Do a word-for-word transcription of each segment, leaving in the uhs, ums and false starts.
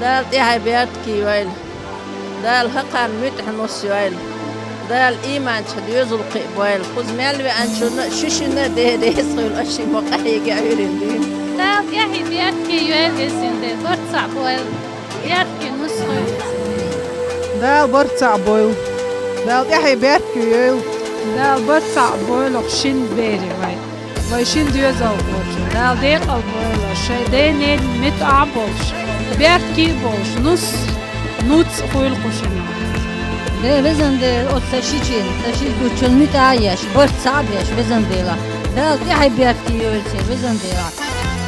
Дала тӀаьхье беркате йойла. Дала хӀокхарна муьтӀахь нус йойла. Дала ийманчу доьзал кхиъ бойла. Кхуза мел веанчунна а, ши шинна а Дела реза хуьлда, аша ма къахьега Ӏуьйренна дуьйна. Дала тӀаьхье беркате йойла, везан Дела, барт цхьаъ бойла. Беркате нус хуьлда. Дала барт цхьаъ бойла. Дала тӀаьхье беркате йойла. Дала барт цхьаъ бойла шин бере вай. Вай шин доьзалхочун Дала декъал бойла, шайн ден-ненан муьтӀахь а болуш, беркате а болуш, нус, нуц а хуьлда кху шинна. Де, везан Дела, оцу сан шичун, сан ши зудчун муьтӀахь а еш, барт цхьаъ а беш, везан Дела. Дала тӀаьхье беркате йойла церан, везан Дела.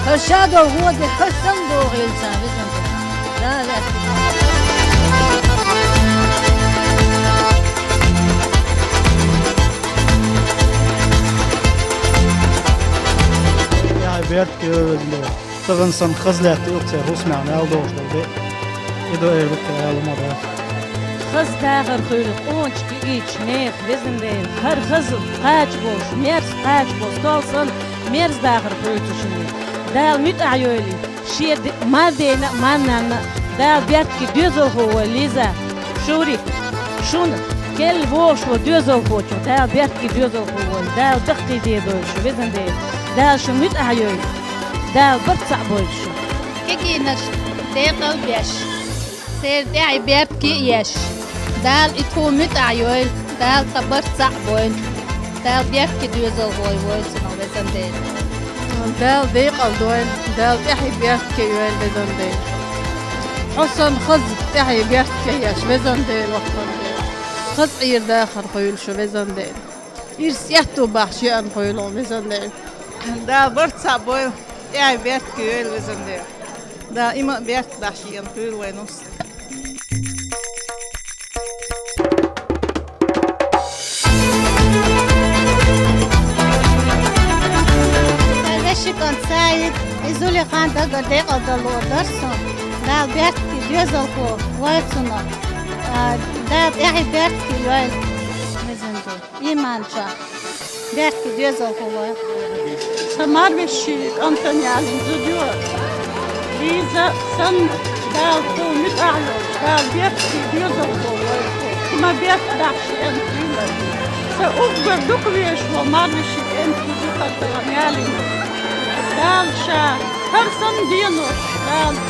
ХӀара ша догӀу де, хӀара санна догӀийла царна, везан Дела. Дала аьтто. Яй, беркате йойла, везан Дела. Тахана санна хаза лаьтта ю церан хӀусамехь мел догӀуш долу де. И до эр ву кхин ала ма бац. Хаза дахар хуьлда къоначу кегийчу нехан, везан Дела. ХӀара хаза кхача болуш, мерза кхача болуш, стол санна мерза дахар хуьлда цу шинна. Дала муьтӀахь йойла. Шен ди-, мардена а, марнанна а Дала беркате доьзалхо войла, Лиза, Шурик, шуна, керла вогӀуш волу доьзалхочух Дала беркате доьзалхо войла, Дала даккхийдедойла шу, везан Дела. Дала шун муьтӀахь йойла, Дала барт цхьаъ бойла шу. Кегийнаш декъал а беш, церан тӀаьхье беркате а еш, Дала и тхуна муьтӀахь йойла, Дала цхьа барт цхьаъ бойла. Дала беркате доьзалхой войла цунах, везан Дела. Дала декъал дойла, Дала тӀаьхье беркате йойла, везан Дела. Хьо санна хаза тӀаьхье беркате еш, везан Дела, воккха Дела. Хаза Ӏийра дахар хуьлда шу, везан Дела. Ирс, аьтто бахьаш еана хуьлда, везан Дела. Дала барт цхьаъ бойла, тӀаьхье беркате йойла, везан Дела. Дала иман а, беркат а бахьаш еана хуьлда вайн нус. Сан вешин кӀант Саид, и Зулихан дагара декъал дан луур дара суна. Дала беркате доьзалхо войла цунах. А, Дала тӀаьхье беркате йойла, везан Дела. Ийманчохь. Беркате доьзалхо войла. Сан марвешин кӀантана ялийна зуда ю Лиза санна, Дала тхуна муьтӀахь йойла, Дала беркате доьзалхо войла. Ма беркат бахьаш еана хуьлда. Сан уггар дукха везаш волу марвешин кӀентан зуда ю хӀара тахана ялийна. Дала ша хӀара санна денош, Дала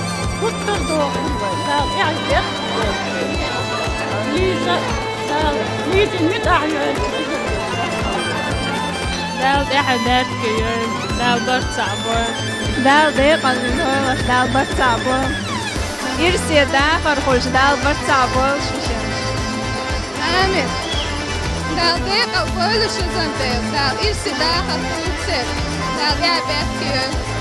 гуттар а дохийла вай, Дала тӀаьхье беркате йойла. Лиза, Дала Лизин муьтӀахь йойла. Дала тӀаьхье беркате йойла, Дала барт цхьаъ бойла. Дала декъал дойла, Дала барт цхьаъ бойла. Ирсе дахар хуьлда, Дала барт цхьаъ бойла шуьшинна. Амин. Дала декъал бойла шу, везан Дела, Дала ирсе дахар хуьлда церан, Дала тӀаьхье беркате йойла.